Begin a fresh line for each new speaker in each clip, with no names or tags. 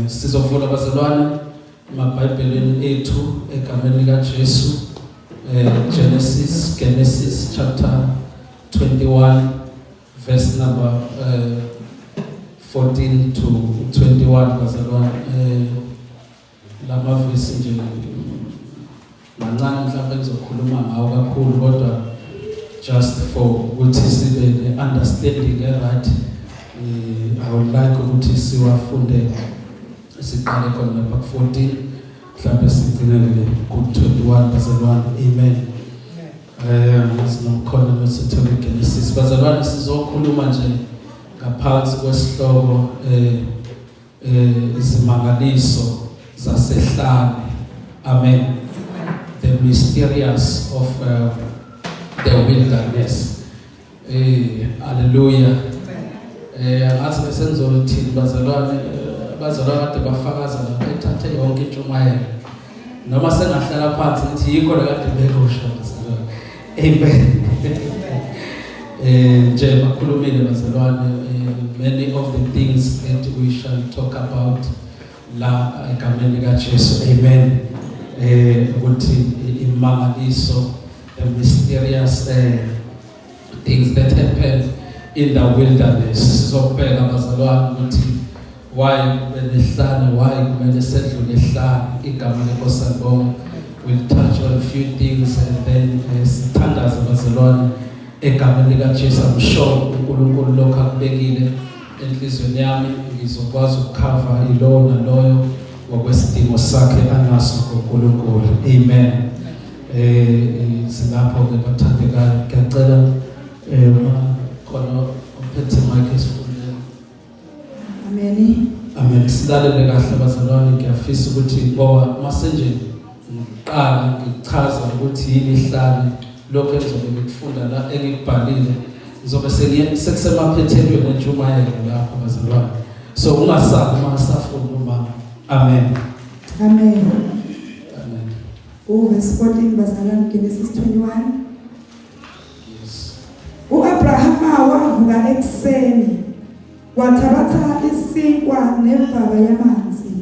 Sizovula bazalwane emabhayibhelini ethu egameni likaJesu, Genesis chapter 21 verse number 14 to 21 bazalwane. Lamavesi nje mancane, mhlawumbe ngizokhuluma ngawo kakhulu, kodwa just for ukuthi sibe ne-understanding e-right, I would like ukuthi siwafunde, siqale khona lapha ku-14, mhlawumbe sigcinele ku-21 bazalwane. Amen. Sinomkhona mesithole Genesis bazalwane. Sizokhuluma nje ngaphansi kwesihloko izimangaliso zasehlane. Amen. The mysterious of the wilderness. Hallelujah. Ngathi bese ngizothini bazalwane? Bazalwane kade bafakaza lapha, ethathe yonke intshumayelo, noma sengahlala phansi ngithi yikho la kade bekusho bazalwane. Amen. Nje bakhulumile bazalwane, many of the things that we shall talk about la egameni lika Jesu. Amen. Ukuthi imangaliso, the mysterious things that happen in the wilderness. Sizobheka bazalwane ukuthi why benehlane, why kumele sedlule ehlane. Igama leNkosi alibonge. We'll touch on a few things and then sithandaze bazalwane egameni lika Jesu. I'm sure uNkulunkulu lokho akubekile enhliziyweni yami ngizokwazi ukukhava ilowo naloyo ngokwesidingo sakhe anaso kuNkulunkulu. Amen. Silapho ke bathandekayo. Ngiyacela uma khona ophethe mic esifunde.
Amen.
Amen. Silalele kahle bazalwane. Ngiyafisa ukuthi ngoba masenje ngiqala ngichaza ukuthi yini ihlane, lokho engizobe ngikufunda la engikubhalile ngizobe sekusemaphethelweni entshumayelo lapho bazalwane, so ungasabi uma safunda umama. Amen.
Amen.
Amen.
Uverse 14 bazalwane, Genesis 21.
Yes.
uAbrahama wavuka ekuseni, wathabatha isinkwa nemvaba yamanzi,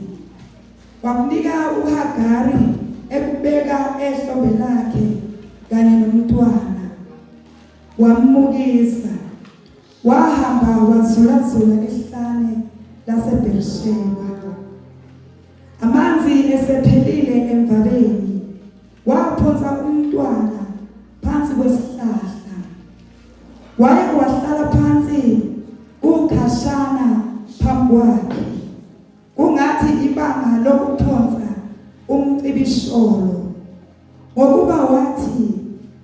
wakunika uHagari, ekubeka ehlombe lakhe kanye nomntwana, wammukisa, wahamba wazulazula ehlane laseBersheba. Amanzi esephelile emvabeni, waphonsa umntwana phansi kwesihlahla, waye wahlala phansi kukhashana phambi kwakhe, kungathi ibanga lokuphonsa umcibisholo, ngokuba wathi,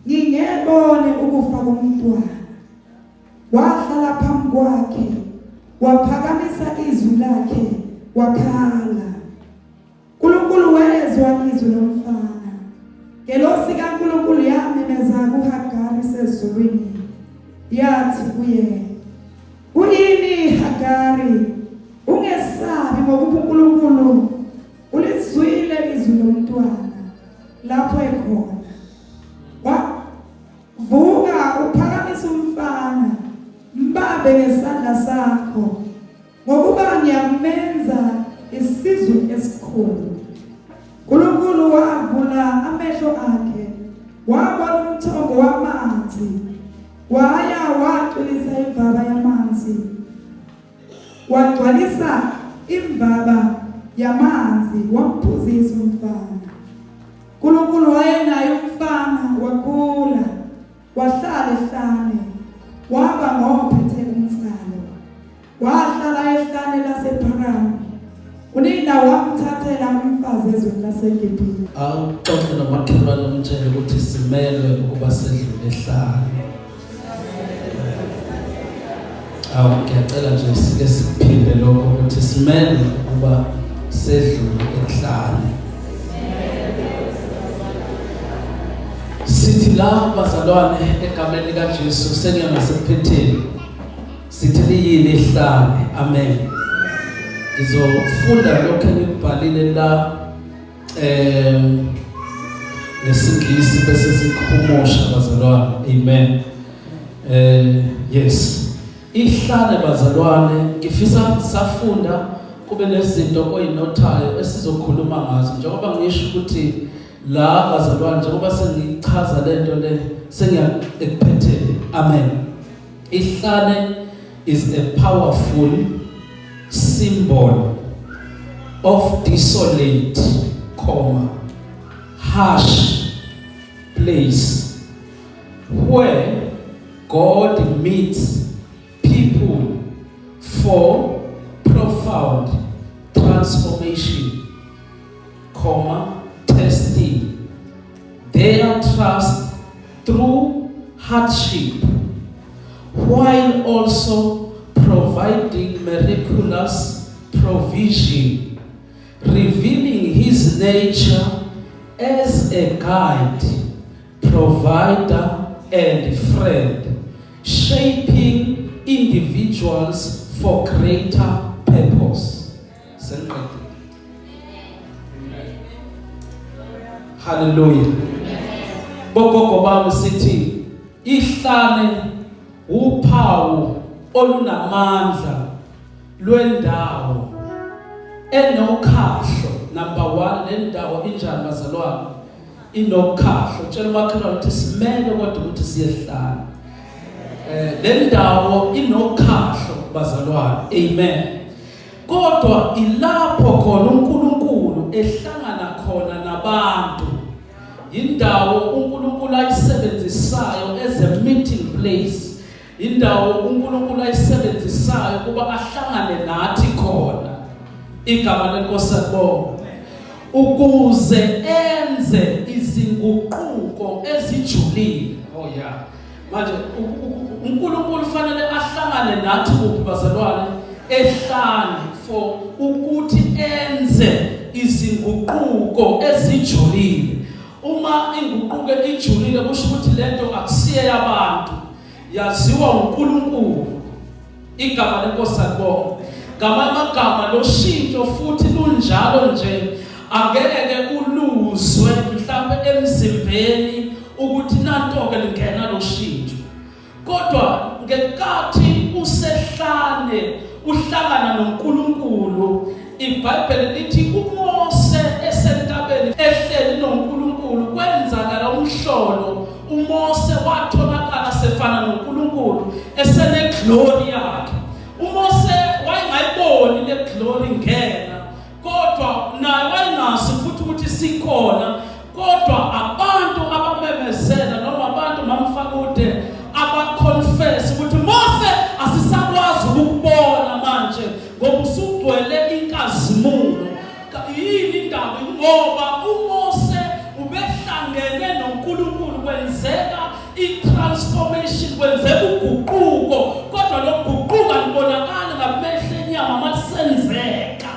"Ngingebone ukufa komntwana." Wahlala phambi kwakhe, waphakamisa izwi lakhe, wakhala. uNkulunkulu wezwa izwi lomfana. Ngelosi kaNkulunkulu yamemeza kuHagari sezulwini, yathi kuye, "Kuyini, Hagari? Ungesabi, ngokuba uNkulunkulu ulizwile izwi lomntwana lapho ekhona. Wavuka uphakamise umfana, mbambe ngesandla sakho, ngokuba ngiyamenza isizwe esikhulu." uNkulunkulu wavula amehlo akhe, wabona umthombo wamanzi, waya wacwilisa imvaba yamanzi, wagcwalisa imvaba yamanzi, wamphuzisa umfana. uNkulunkulu wayenaye umfana, wakhula, wahlala ehlane, waba ngophethe umnsalo, wahlala ehlane lasePharani. Unina wamthathela umfazi ezweni laseGibhithe.
Awuxoxe nomakhelwane, umtshele ukuthi simelwe ukuba sedlule ehlane. Awu, ngiyacela nje sike sikuphinde lokho ukuthi simelwe ukuba sedlule ehlane. Sithi la bazalwane egameni likaJesu, sengiya ngasekuphetheni, sithi liyini ihlane? Amen. Ngizofunda lokho engikubhalile la ngesingisi bese sikhumusha bazalwane. Amen. Yes, ihlane bazalwane, ngifisa safunda kube nezinto oyinothayo esizokhuluma ngazo njengoba ngisho ukuthi la bazalwane njengoba sengichaza lento le sengiya ekuphetheni amen ihlane is a powerful symbol of desolate comma harsh place where God meets people for profound transformation comma testing their trust through hardship while also providing miraculous provision revealing his nature as a guide provider and friend shaping individuals for greater purpose sengiqedile haleluya bogogo bami sithi ihlane uphawu olunamandla lwendawo enokhahlo number 1 le ndawo injani bazalwane inokhahlo tshela umakhelwane ukuthi simele kodwa ukuthi siyehlala eh le ndawo inokhahlo bazalwane amen kodwa ilapho khona uNkulunkulu ehlangana khona nabantu indawo uNkulunkulu ayisebenzisayo as a meeting place indawo uNkulunkulu ayisebenzisayo kuba ahlangane nathi khona igama lenkosi akubonga ukuze enze izinguquko ezijulile oh yeah manje uNkulunkulu fanele ahlangane nathi kuphi bazalwane ehlane for ukuthi enze izinguquko ezijulile uma inguquko ijulile kusho ukuthi lento akusiye yabantu yaziwa uNkulunkulu igama lenkosi alibonga ngamanye amagama loshintsho futhi lunjalo nje angeke uluzwe mhlawumbe emzimbeni ukuthi nanto-ke lingena loshintsho kodwa ngenkathi usehlane uhlangana noNkulunkulu iBhayibheli lithi uMose esentabeni ehleli noNkulunkulu kwenzakala umhlolo uMose watholakala sefana noNkulunkulu esene glory yakhe uMose wayengayiboni le glory ngena kodwa naye wayengazi futhi ukuthi sikhona kodwa abantu abamemezela noma abantu mamfakude abaconfess ukuthi Mose asisakwazi ukubona manje ngoba usugcwele inkazimulo yini indaba ngoba uMose ubehlangene noNkulunkulu kwenzeka i-transformation kwenzeka uguquko kodwa lokuguquka libonakala ngamehlo enyama masenzeka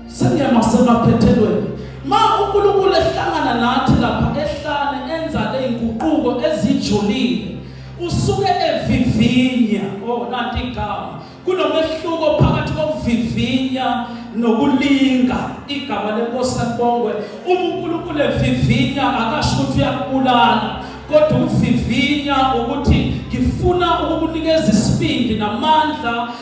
sengiyamasemaphethhelweni ma uNkulunkulu ehlangana nathi lapha ehlane enza lezinguquko ezijulile usuke evivinya oh nanti igama kunomehluko phakathi kokuvivinya nokulinga igama lenkosi alibongwe uma uNkulunkulu evivinya akasho ukuthi uyakubulala kodwa ukuvivinya ukuthi ngifuna ukukunikeza isibindi namandla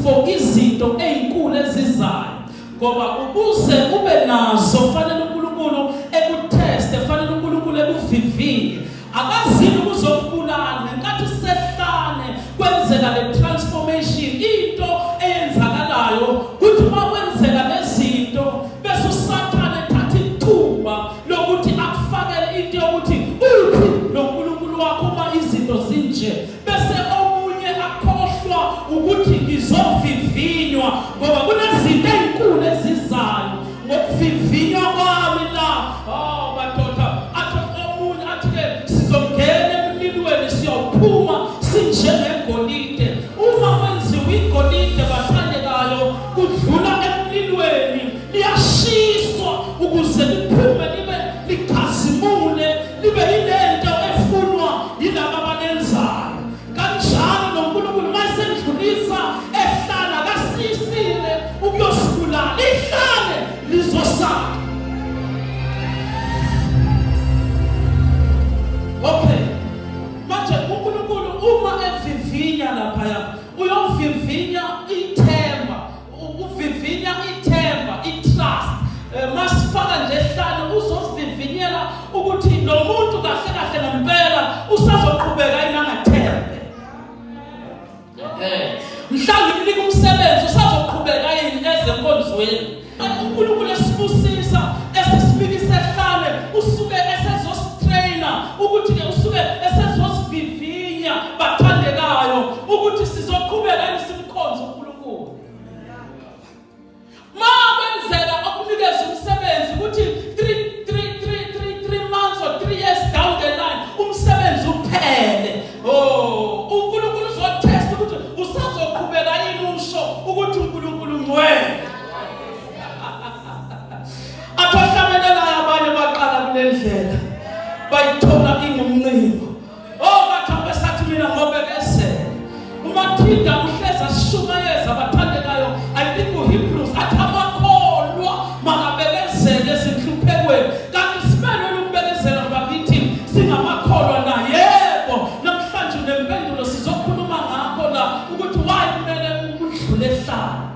for izinto ezinkulu ezizayo ngoba ukuze ube nazo fanele uNkulunkulu ekuteste fanele uNkulunkulu ekuvivinye akazini ukuzokubulala ngenkathi sehlane kwenzeka le transformation into eyenzakalayo kuthi uma kwenzeka lezinto bese usathane ethatha ithuba lokuthi akufakele into yokuthi uphi lo nkulunkulu wakho uma izinto zinje bese omunye akhohlwa ukuthi ngizovivinywa ngoba kunezinto ezinkulu ezizayo ngokuvivinywa kwami la oh madoda athi omunye athi ke sizongena emlilweni siyophuma sinjengegolide uma kwenziwa igolide bathandekayo kudlula emlilweni liyashiswa ukuze liphume libe likhazimule libe yilento efunwa yilaba abalenzayo kanjalo noNkulunkulu mayisendlulisa ehlala kasisile ukuyosibulala ihlale lizosala okay manje uNkulunkulu uma evivinya laphaya uyovivinya ithemba. enkonzweni. UNkulunkulu esibusisa esisifikisa ehlane, usuke esezositraina ukuthi ke usuke esezosivivinya bathandekayo ukuthi sizoqhubeka yini simkhonze uNkulunkulu. Ma kwenzeka okunikeza umsebenzi ukuthi 3 3 3 3 3 months or 3 years down the line umsebenzi uphele. Oh, uNkulunkulu uzotest ukuthi usazoqhubeka yini usho ukuthi uNkulunkulu ungcwele. Athohlabelelayo abanye baqala kule ndlela bayithola ingumncingo. Oh, bathi abesathi mina ngobekezela. UMathinda uhleza sishumayeza abathandekayo. I think uHebrews athi amakholwa makabekezele ezinhluphekweni. Kanti simelwe ukubekezela ngoba ngithi singamakholwa na? Yebo. Namhlanje unempendulo sizokhuluma ngakho la ukuthi why kumele udlule ehlane.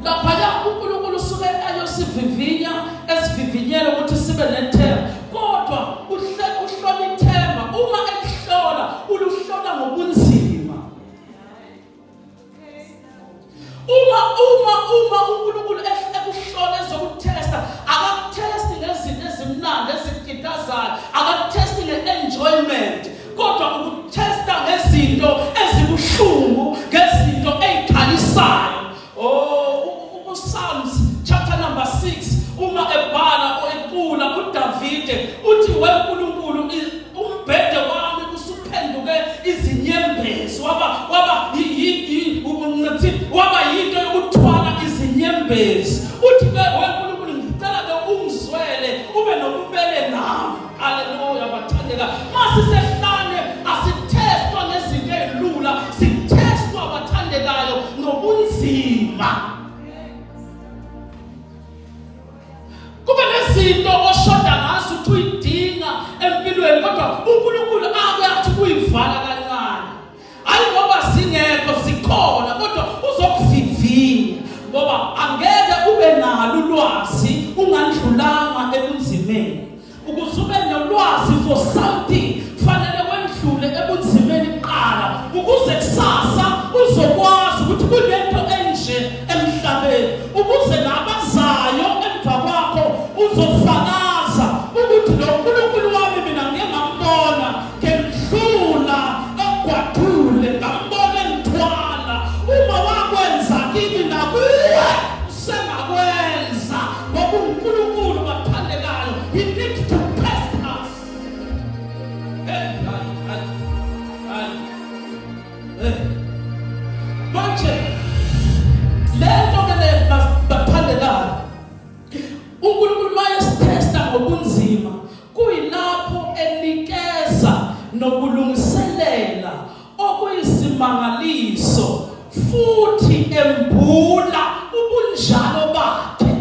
Laphaya uNkulunkulu usuke ayosivivinya esivivinyela ukuthi sibe nethemba, kodwa uhlola ithemba. Uma ekuhlola uluhlola ngobunzima. Uma uma uma uNkulunkulu ekuhlola ezokuthesta, akakuthesti ngezinto ezimnandi ezikitazayo, akakuthesti nge-enjoyment, kodwa ukuthesta ngezinto ezibuhlungu, ngezinto ezikhalisayo. Oh, uPsalms chapter number 6 uma ebhala ecula uDavide uthi weNkulunkulu umbhede wami usuphenduke izinyembezi, waba waba waba yinto yokuthwala izinyembezi. Uthi ke weNkulunkulu ngicela ke ungizwele ube nobubele nami. Haleluya bathandeka. Masisehlane asithestwa ngezinto ezilula, sithestwa bathandekayo ngobunzima. Kube nezinto oshoda ngazo ukuthi uyidinga empilweni kodwa uNkulunkulu ake athi kuyivala kancane. Hayi ngoba zingekho zikhona kodwa uzokuvivinya ngoba angeke ube nalo ulwazi ungandlulanga ebunzimeni. Ukuze ube nolwazi for something fanele wendlule ebunzimeni kuqala ukuze kusasa uzokwazi ukuthi kunento enje emhlabeni, ukuze nabazayo emva kwakho uzofakaza ukuthi lo Nkulunkulu wami mina ngike ngambona ngemhlula egwadule, ngambona engithwala. Uma wakwenza kimi nakuwe usengakwenza ngoba uNkulunkulu bathandekayo, he needs to test us. Hey, hayi, hayi, hayi. Hey. Manje lento ke le bathandekayo, uNkulunkulu mayesitesta ngobunzima kuyilapho enikeza nokulungiselela okuyisimangaliso futhi embula ubunjalo bakhe.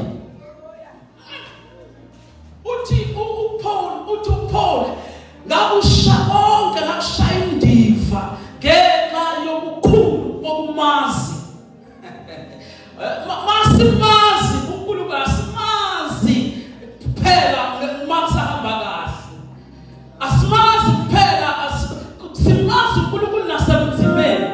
Uthi uPaul, uthi uPaul ngakusha konke, ngakushaya indiva ngenxa yobukhulu bokumazi. Masimazi uNkulunkulu, asimazi kuphela uma kusahamba kahle, asimazi kuphela, simazi uNkulunkulu nasebunzimeni.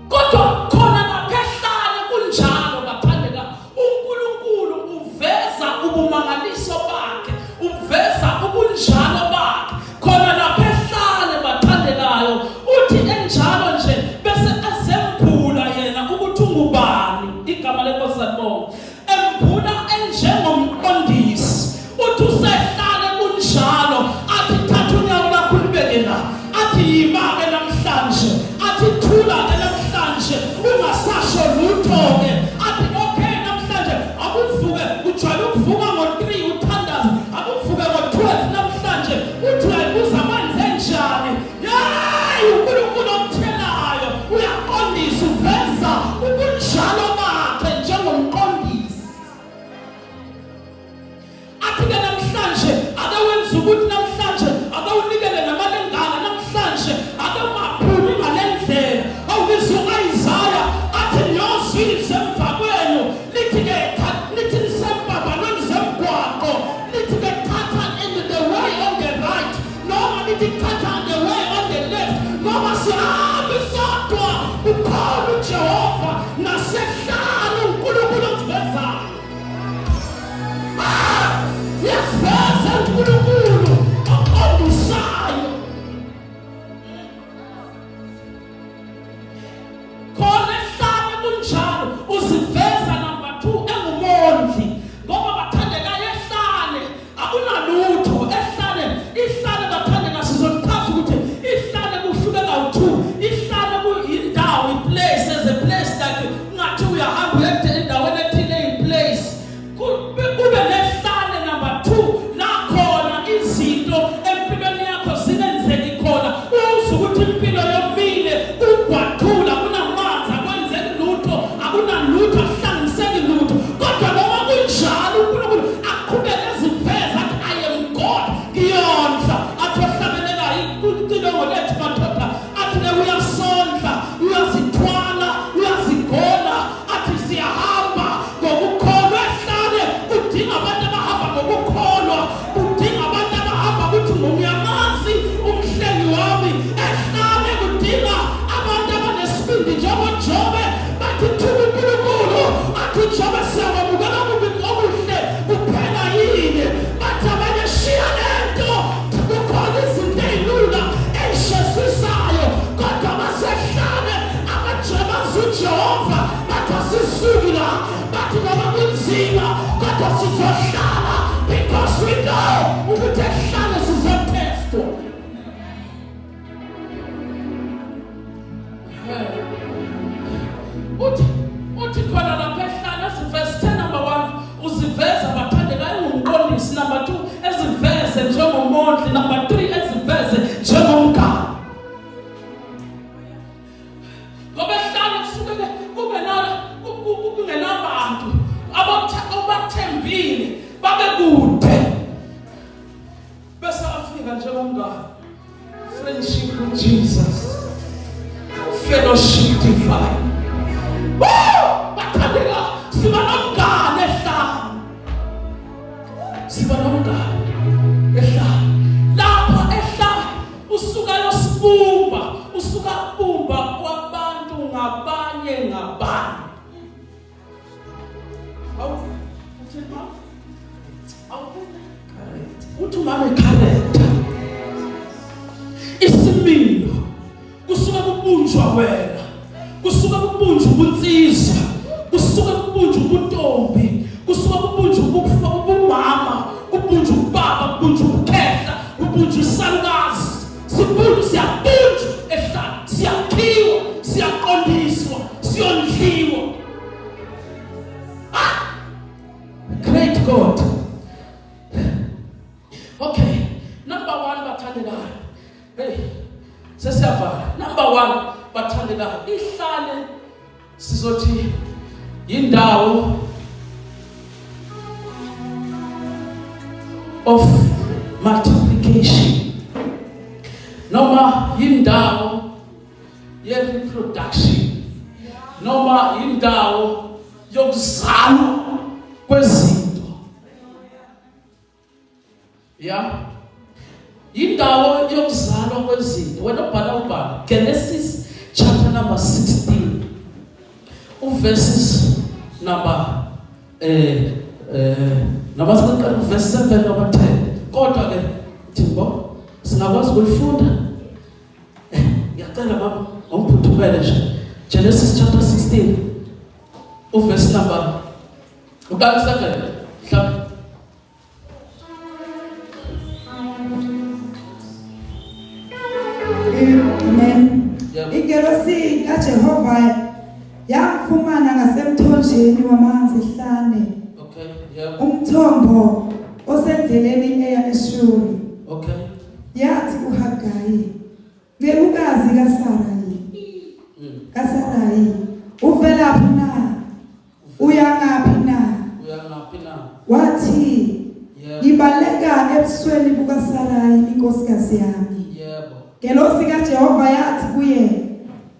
Kodwa khona laphehlane kunjalo bathandeka, uNkulunkulu uveza ubumangaliso bakhe, uveza ubunjalo bakhe khona laphehlane bathandekayo. Uthi enjalo nje bese ezembula yena ukuthi ungubani. Igama lenkosi alibonga. Embula enjengomqondisi. Uthi usehlale kunjalo, athi thatha unyawo lakho ulibeke la, athi yima-ke namhlanje, athi thula-ke namhlanje, ungasasho lutho-ke, athi okay namhlanje akuvuke. Ujwayele ukuvuka ngo-3 uthandaze, akuvuke ngo-12 namhlanje. Uthi uyayibuza kwenze njani? Yeyi, uNkulunkulu omthelayo uyaqondisa, uveza ubunjalo bakhe njengomqondisi. Athi-ke namhlanje ake wenze ukuthi, namhlanje ake unikele namalengana, namhlanje ake ungaphumi ngale ndlela. Awubizwa u-Isaya athi niyozwisa Akunathula, akunamanzi, akwenzeki lutho, akunalutho, akuhlanganiseki lutho. Kodwa noma kunjalo uNkulunkulu aqhubeke eziveza athi I am God, ngiyondla. Athi ohlabelelayo icilongo lethu madoda, athi ke uyasondla, uyazithwala, uyazigona, athi siyahamba ngokukholwa ehlane. Kudinga abantu abahamba ngokukholwa, kudinga abantu abahamba ukuthi ngiyamazi umhlengi wami. Ehlane kudinga abantu abanesibindi njengoJobe, bathi thuka uNkulunkulu, athi uJobe siyakwamukela okubi okuhle kuphela yini? Bathi abanye shiya lento, kukhona izinto ey'lula ey'sheshisayo, kodwa basehlane abajabazi uJehova bathi asisuki la, bathi noma kunzima kodwa sizohlala because we know ukuthi ehlane sizothestwa. Uthi uthi khona lapha ehlane verse 10 number 1 uziveza bathandekayo ungumqondisi, number 2 eziveze njengomondli, number 3 eziveze njengomngane. Ngoba ehlane kusuke kungenabantu abathembile babe kude, bese afika njengomngane. Friendship with Jesus, fellowship divine. Woo! Bathandeka, siba nomngane ehlane, siba nomngane ehlane. Lapha ehlane usuka yosibumba, usuka bumba kwabantu ngabanye ngabanye. Awu, uthini mama? Awu, uthi umama character, isimilo kusuke kubunjwa wena, kusuke kubunjwa ubunsizwa, kusuke kubunjwa ubuntombi, kusuke kubunjwa ubumama, kubunjwa ubaba, kubunjwa ubukhehla, kubunjwa isalukazi. Sibunjwa, siyabunjwa ehlala, siyakhiwa, siyaqondiswa, siyondliwa. Ah! Great God. Okay, number 1 bathandekayo. Hey, sesiyavala. Number 1 bathandekayo, ihlale sizothi indawo of multiplication noma indawo ye reproduction noma indawo yokuzalwa kwezinto. Ya, indawo yokuzalwa kwezinto. Wena ubhala, ubhala Genesis chapter number 16 uverses number noma siqala uverse 7 noma 10, kodwa ke thimbo singakwazi ukulifunda. Ngiyacela mama ungiphuthumele nje, Genesis chapter 16 uverse number uqala 7 mhlawumbe.
Amen.
Yebo.
Ingelosi kaJehova yamfumana ngasemthonjeni wamanzi ehlane,
Okay, yebo.
umthombo osendleleni eya eShuri. Yathi kuHagayi, ncekukazi kaSarayi, kaSarayi, uvelaphi na? Uya ngaphi na?
Uya ngaphi na?
Wathi, ngibaleka ebusweni bukaSarayi inkosikazi yami.
Yebo.
Ngelosi kaJehova yathi kuye,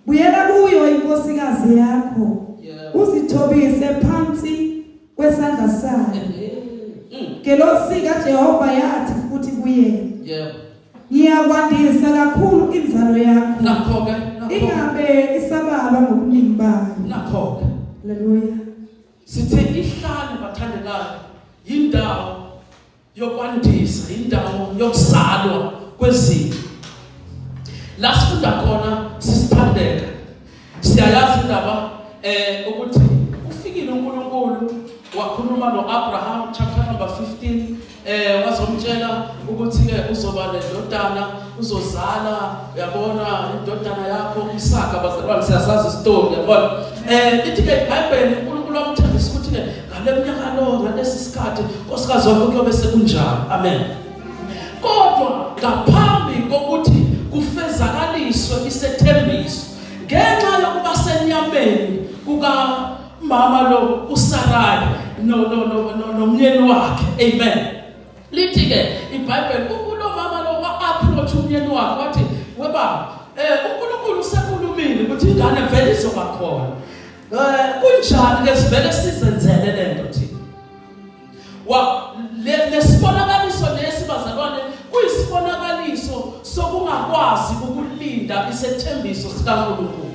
buyela kuyo inkosikazi yakho, uzithobise phansi kwesandla sayo. Ngelosi kaJehova yathi futhi kuye,
Yebo.
ngiyakwandisa kakhulu inzalo yakho,
Nakho ke, nakho.
ingabe isabalwa ngobuningi bayo.
Nakho ke.
Haleluya.
Sithe ihlale bathandekayo indawo yokwandisa, indawo yokuzalwa kwezinto. La sifunda khona sisithandeka. Siyayazi indaba ukuthi ufikile uNkulunkulu wakhuluma noAbraham chapter number 15, wazomtshela ukuthi ke uzoba nendodana, uzozala, uyabona, indodana yakho uIsaka. Bazalwane, siyasazi isitori, uyabona. Ithi ke iBhayibheli uNkulunkulu wamthembisa ukuthi ke ngale minyaka lo ngalesi sikhathi nkosikazi wakho kuyobe sekunjalo. Amen. Kodwa ngaphambi kokuthi kufezakaliswe isethembiso, Ngenxa yokuba senyameni kuka mama lo uSarai no no no nomyeni wakhe. Amen. Lithi ke iBhayibheli kulo mama lo wa approach umyeni wakhe wathi webaba uNkulunkulu usekhulumile ukuthi ingane vele izoba khona. Kunjani ke sivele sizenzele lento thina. Wa lesibonakaliso lesi bazalwane kuyisibonakaliso sokungakwazi ukulinda isethembiso sikaNkulunkulu.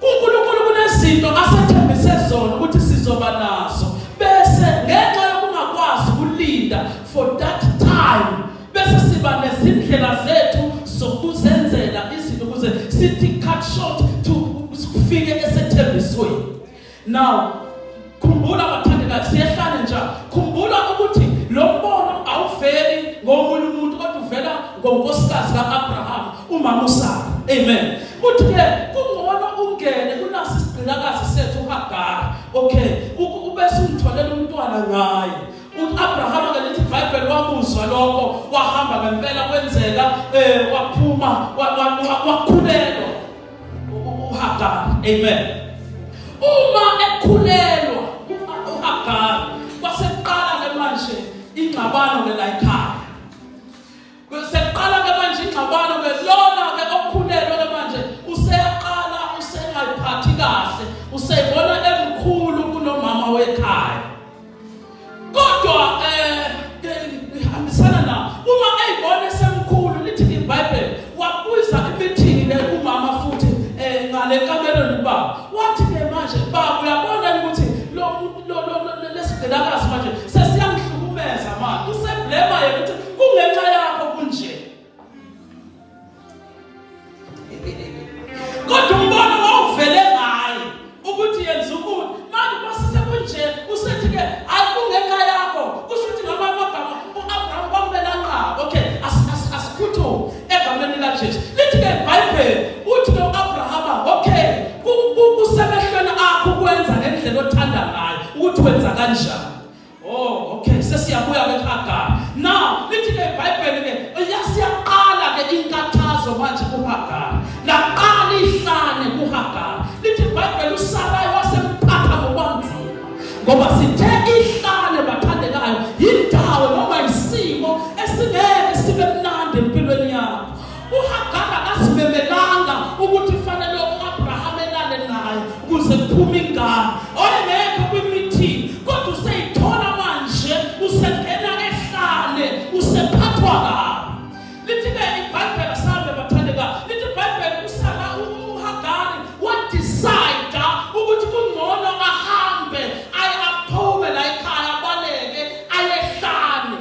UNkulunkulu kunezinto asethembise zona ukuthi sizoba nazo bese ngenxa yokungakwazi ukulinda for that time bese siba nezindlela zethu zokuzenzela izinto ukuze sithi cut short to kufike esethembisweni. Now khumbula bathandekayo siyehlane nje khumbula ukuthi lo mbono awuveli ngomunye umuntu kodwa uvela ngonkosikazi kaAbraham umama uSara. Amen. Uthi ke kungcono ungene kunasi isigqilakazi sethu uHagar. Okay, ubese ungitholela umntwana ngaye. UAbraham ke lithi iBhayibheli wamuzwa lokho wahamba ngempela kwenzeka waphuma wakhulelwa uHagar. Amen. Uma ekhulelwa uHagar kwasekuqala ke manje ingxabano ke la ekhaya. Sekuqala ke manje ingxabano ke lona ke okhulelwe ke manje useyaqala usengayiphathi kahle useyibona emkhulu kunomama wekhaya. Kodwa ihambisana na uma eyibona esemkhulu lithi iBhayibheli wabuza imeeting le kumama futhi ngale kamereni ubaba wathi ke manje baba uyabona ukuthi lo lo lesigqilakazi manje sesiyamhlukumeza manje useblema yena ukuthi kungenxa yakho kunje. Kodwa umbono wawuvele ngaye ukuthi yenza ukuthi manje kwasise kunje usethi ke akungenxa yakho kusho ukuthi ngamanye amagama uAbraham kwamele anqabe. Okay, asikhuthume egameni likaJesu. Lithi ke iBhayibheli uthi ke uAbraham okay kusemehlweni akho ukwenza ngendlela othanda ngayo ukuthi wenza kanjani. Oh, okay, sesiyabuya ke Hagar. Now, lithi ke iBhayibheli ke yasiyaqala ke inkathazo manje kuHagar. Laqala ihlane kuHagar. Lithi iBhayibheli uSarai wasemphatha ngobanzima. Ngoba sithe ihlane bathandekayo yindawo noma isimo esingeke sibe mnandi empilweni yakho. UHagar akazimemelanga ukuthi fanele uAbraham elale naye ukuze kuphume ingane. Oyengekho kwi-meeting kodwa useyithola manje usengena ehlane usephathwa kabi. Lithi ke iBhayibheli sambe bathandeka lithi iBhayibheli uSara uHagari wadecide ukuthi kungcono ahambe aye aphume la ekhaya abaleke ayehlane.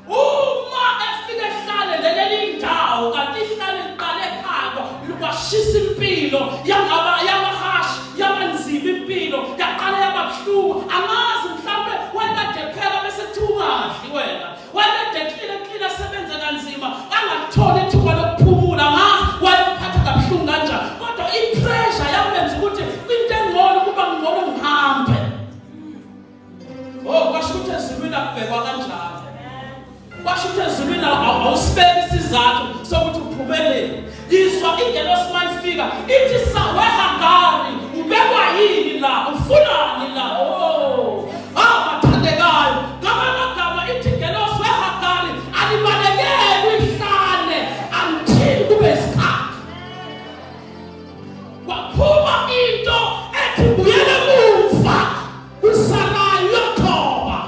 Uma efika ehlane leleli indawo kanti ihlane liqale ekhaya kwashisa impilo yangaba yamahashi yabanzima impilo yaqala yababuhlungu. Angazi mhlambe wayekade phela bese kuthiwa ungadli wena wayekade klina klina sebenza kanzima angakutholi ithuba lokuphumula. Angazi wayephatha kabuhlungu kanjani kodwa i-pressure yamenza ukuthi into engcono kuba ngcono ngihambe. Oh, kwasho ukuthi ezulwini akubhekwa kanjalo. Kwasho ukuthi ezulwini awusibeki isizathu sokuthi uphumelele. Yizwa ingelosi mayifika ithi sa weHagari ubekwa yini la ufunani la? Oh, bathandekayo ngamanye amagama ithi ingelosi weHagari alibalekele ihlane until kube isikhathi. Kwaphuma into ethi buyele emuva uSarai uyothoba.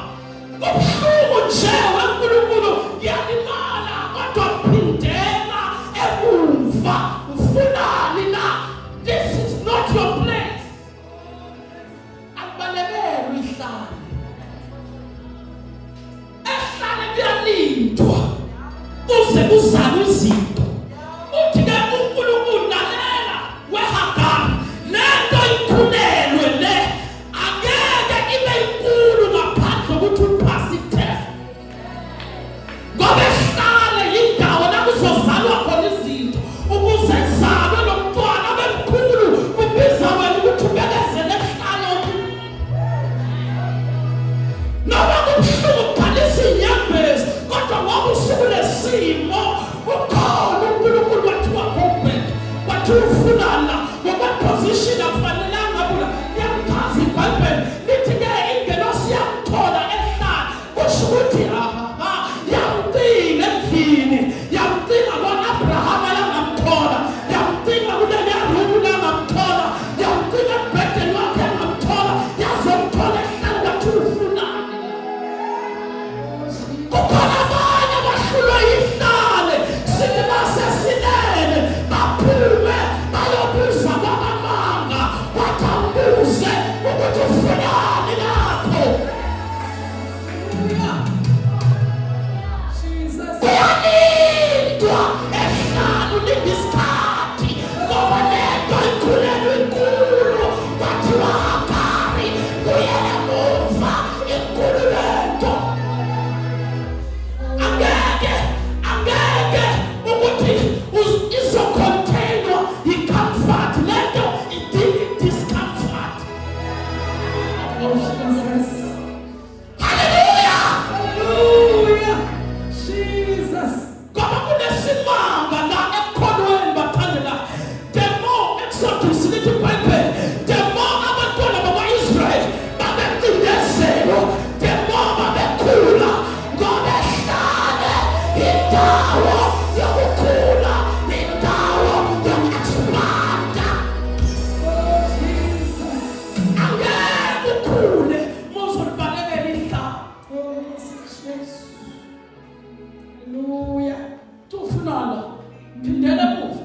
Kubuhlungu nje weNkulunkulu ngiyalimala kodwa phindela emuva ufunani la? This is not your place. Akubalekelwe ihlane. Ehlane kuyalindwa kuze kuzalwe izinto. Uthi ke uNkulunkulu lalela weHagar lento ikhulelwe le angeke ibe inkulu ngaphandle kokuthi uphase itest. Ngoba ehlale yindawo la kuzozalwa khona izinto ukuze kuzalwe lo mntwana abemkhulu kubiza wena ukuthi ubekezele ehlale. Noma kubuhlungu kukhalisa inyembezi kodwa ngoba usukunesimo Kwathiwa ufunani la? Ngokweposition akufanelanga bula. Liyamchaza iBhayibheli lithi-ke ingelosi yamthola ehlala, kusho ukuthi aha, yamcinga endlini, yamcinga kwa-Abrahama yangamthola, yamcinga kuleliya rumu langamthola, yamcinga embhedeni wakhe yangamthola, yazomthola ehlala. Kwathiwa ufunani? Kukhona abanye abahlulwe yihlale, sithi basesilele baphume bayobuza kwabamanga, kwathi ambuze ukuthi ufunani lapho.
Hallelujah. Jesus.
Kuyalindwa ehlala, ulinda isikhathi ngoba lento ikhulelwe inkulu. Kwathiwa Hagari, buyele emuva, inkulu lento. Angeke ukuthi izocontainwa i-comfort lento, idinga i-discomfort.
Oh, Jesus.
Haleluya.
Hallelujah. Jesus.
Ngoba kunesimanga la ekukholweni, bathandela. The more Exodus, lithi iBhayibheli, the more abantwana bakwa-Israyeli babecindezelwa, the more babekhula, ngoba ehlale indawo yokukhula, indawo yoku-expanda.
Oh, Jesus.
Angeke ukhule uma uzolibalekela ihlala.
Oh, Jesus. Hallelujah.
Ufunana, phindela emuva.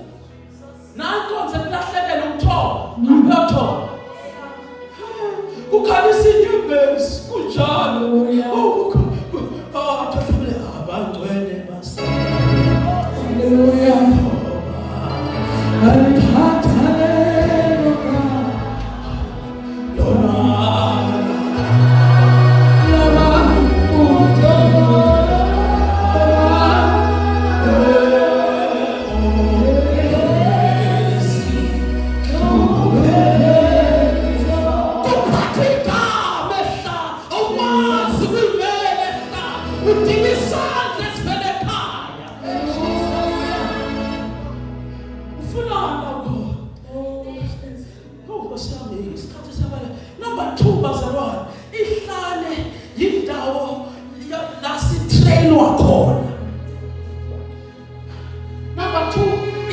Nankonze kulahlekela umthombo, uyothola kukhalisa inyembezi kunjalo.
Hallelujah.
Oh, oh, athathule abangcwele base.
Hallelujah. Aliphathalelo
lona.
Lama utoba.
Kuphathwa igama ehla, awukwazi kuyimela ehla, udinga isandla esivele ekhaya. Ufunana khona.
Oh, Jesus.
Oh, Nkosi yami, isikhathi sabala. Number 2, bazalwane, ihlale yindawo la sitrainwa khona. Number 2,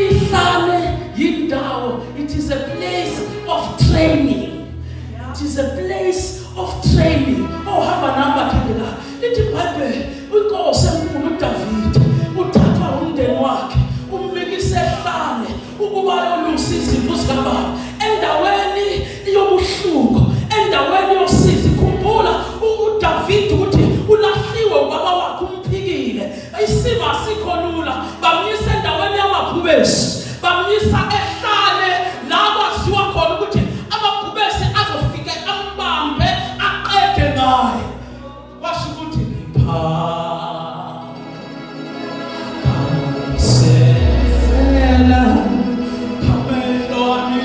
ihlale yindawo, it is a place of training. It is a place of training. Oh, hamba nami bathandeka. Lithi iBhayibheli, inkosi enkulu uDavid uthathwa umndeni wakhe, ummikise ehlane ukuba ayolusa izimvu zikababa endaweni yobuhlungu, endaweni yosizi. Khumbula uDavid ukuthi ulahliwe ubaba wakhe, umphikile, isimo asikho lula. Bamyisa endaweni yamabhubesi, bamyisa ehlane la kwaziwa khona ukuthi amabhubesi azofika ambambe aqede ngaye. Kwasho ukuthi phakamise
Sela.
amehlo ami,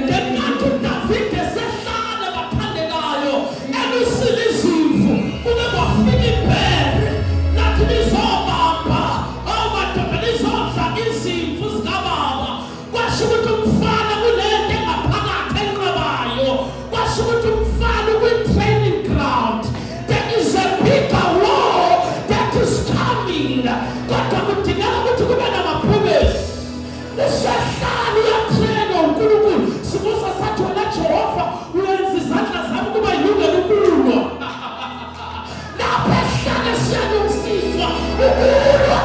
ngenkathi uDavide sehlale, bathandekayo, elusile izimvu, kuke kwafika ibhere lathi lizobamba, awu madoda, lizodla izimvu zikababa. Kwasho ukuthi umfana kunento engaphakathi enqabayo. Kwasho ukuthi umfana ukwi-training ground. There is a bigger war that is coming, kodwa kudingeka ukuthi kube namabhubesi. Usehlala, uyatrainwa uNkulunkulu. Sibuza sathi, wena Jehova, uyenza izandla zami kuba yilungelo ukulwa. Lapho ehlale siyalungisiswa ukulwa.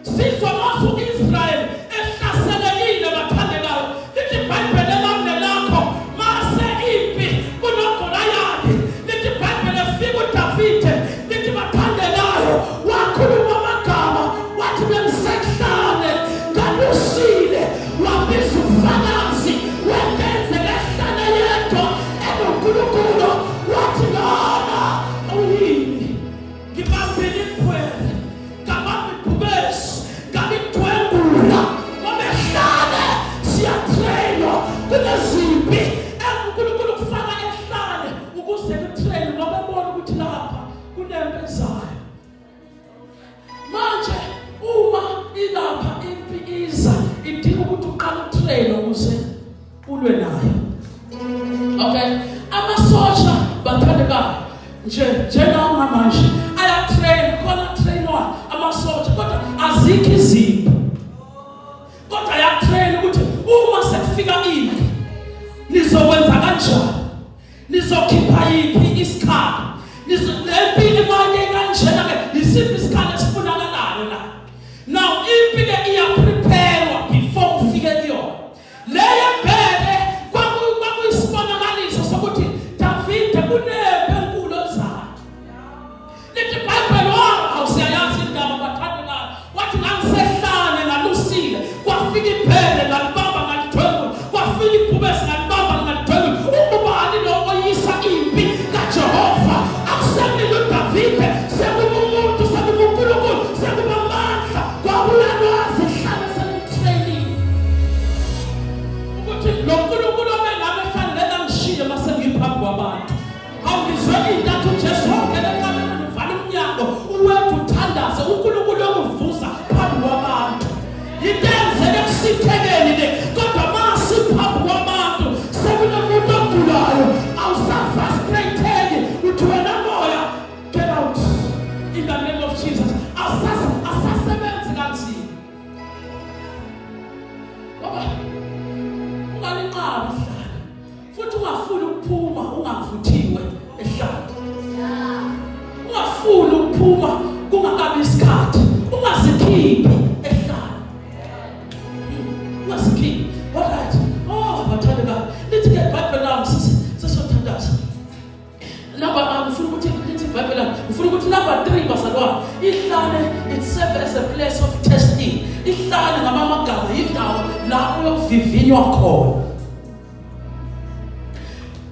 Sizwa masu Israel ehlaselekile, bathandekayo, lithi iBhayibheli elami nelakho, mase impi kunoGoliath, lithi iBhayibheli efika uDavide, lithi bathandekayo, wakhuluma amagama, wathi bengisehlane ngalusile. Wabiza ufakazi wentenzeka ehlane yedwa enoNkulunkulu, wathi lona uyini, ngibambile ikhwele, ngabamba ibhubesi, ngabidwengula. Ngoba ehlane siyatrainwa, kunezimpi uNkulunkulu. Okay, amasosha bathandekayo nje njengawo manje ayatrain, khona trainwa amasosha, kodwa azikho izimpi, kodwa ayatrain ukuthi uma sekufika impi nizokwenza kanjani, nizokhipha yiphi isikhali, lempi imanye kanjena ke, yisiphi isikhali esifunakalayo la. Now impi ke iyaprepare before ufike kuyona. Leyo bhele kwakuyisibonakaliso sokuthi Davide kunempi enkulu ozayo. Lithi iBhayibheli, awusiyayazi indaba bathandekayo, wathi ngangisehlane ngalusile, kwafika ibhele ngalibamba ngalithwebula, kwafika ibhubesi ngalibamba ngalithwebula. Ubani lo oyisa impi kaJehova? Akusemile uDavide, sekubumuntu, sekubuNkulunkulu, sekubamandla. Kwakuyalwazi ihlale selimtraining ukuthi lo Nkulunkulu obenami ehlane ngeke angishiye mase ngiphambi kwabantu. Awungizwe intathu uJesu wangena ekamereni, uvala umnyango, uwethu uthandaze, uNkulunkulu uyokuvusa phambi kwabantu. Into eyenzeke ekusithekeni le, kodwa masi phambi kwabantu sekunomuntu ogulayo, awusafrustrated, uthi wena moya, get out in the name of Jesus. Asasebenzi kanzima ngoba ungalinqabi ihlala, futhi ungafuni ukuphuma ungavuthiwe ehlala, ungafuni ukuphuma kungakabi isikhathi, ungazikhiphi ehlala, ungazikhiphi. Alright, oh bathandekayo, lithi ke iBhayibheli lami, sesothandaza. Number, ngifuna ukuthi lithi iBhayibheli lami, ngifuna ukuthi number 3 bazalwane, ihlane it serves as a place of testing. Ihlane ngamamagama indawo la uyokuvivinywa khona.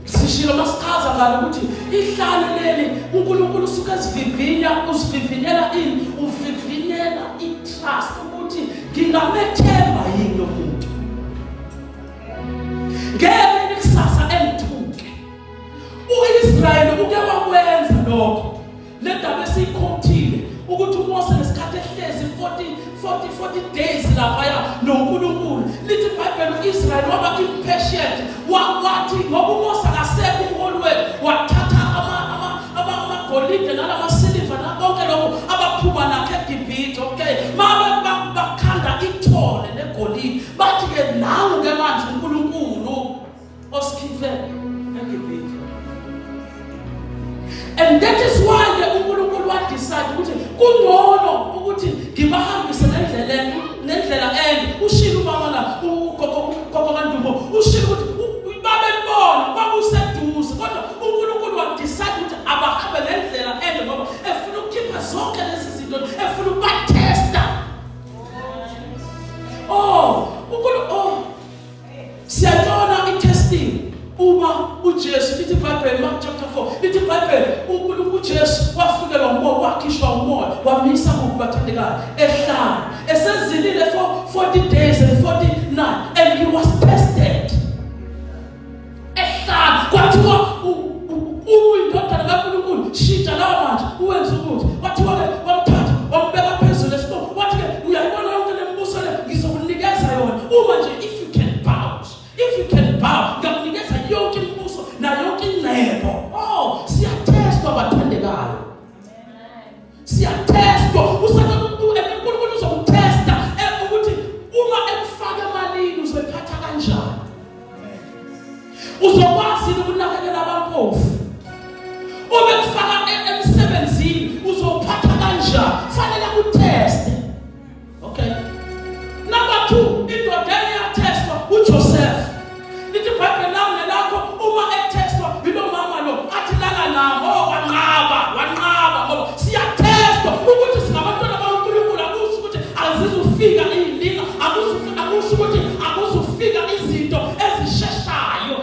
Sishilo masichaza ngalo ukuthi ihlane leli uNkulunkulu usuke esivivinya, usivivinyela ini? Uvivinyela i-trust ukuthi ngingamethemba yini lo muntu, ngeke kusasa engithuke. U-Israyeli uke wakwenza lokho. Le ndaba esiyikhothile ukuthi uMose ngesikhathi ehlezi 40 40 40 days laphaya noNkulunkulu, lithi iBhayibheli u-Israyeli waba impatient, wathi ngoba uMose akasekho umholi wethu, wathatha amagolide nalamasiliva nakonke lokho abaphuma nakho eGibhithe. Okay, mabe bakhanda ithole legolide, bathi ke nangu ke manje uNkulunkulu osikhiphe eGibhithe. And that is why ke uNkulunkulu wadecide ukuthi kungcono ukuthi ngibahambise ngendlela nendlela ende. Ushilo umama la, ugogo kaNdumo ushilo ukuthi babebona kwakuseduze, kodwa uNkulunkulu wadecide ukuthi abahambe ngendlela ende ngoba efuna ukukhipha zonke lezi zinto, efuna ukubatesta. Oh, uNkulunkulu, oh, siyathola i-testing uma uJesu, lithi iBhayibheli, Mark chapter 4, lithi iBhayibheli uNkulunkulu uJesu wafikelwa umoya, wakhishwa umoya, wamisa kuphi bathandekayo? Ehlane, esezilile for 40 days and 40 nights, and he was tested ehlane. Kwathiwa uyindodana kaNkulunkulu, shintsha lawa manje uwenze ukuthi. Kwathiwa ke wamthatha wambeka phezulu esitolo, wathi ke uyayibona yonke le mibuso le, ngizokunikeza yona uma nje if you can bow, if you can bow, ngiyakunikeza yonke imibuso nayo yonke ingcebo. Oh, siyatestwa bathandekayo, siyatestwa. Usathane, uNkulunkulu uzokutesta ukuthi uma ekufaka emalini uzoyiphatha kanjani, uzokwazi ukunakekela abampofu. Uma ekufaka emsebenzini uzophatha kanjani? Fanele kuteste. Okay, number 2, indoda eyatestwa uJoseph. Lithi iBhayibheli lami nelakho uma etestwa yilo mama lo athi lala nami, oh, wanqaba, wanqaba, ngoba siyatestwa ukuthi singabantwana bakaNkulunkulu. Akusho ukuthi azizufika izilinga, akusho ukuthi akuzufika izinto ezisheshayo.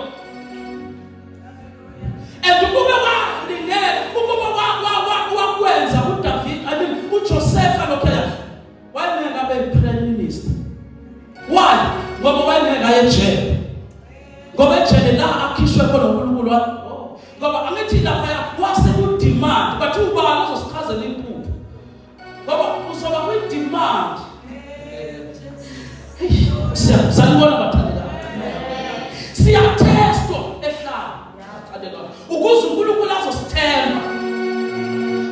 And ukube walindela, ukube wakwenza uDavid, I mean uJoseph lokho, wayengeke abe prime minister. Why? Ngoba wayengeke aye ejele, ngoba ejele la akhishwe khona uNkulunkulu oh, ngoba angithi lapha wase ku-demand, bathi ubani ozosichazela impuphu, ngoba uzoba kwi-demand. Sanibona bathandekayo, siyatestwa ehlala. Bathandekayo, ukuze uNkulunkulu azosithemba.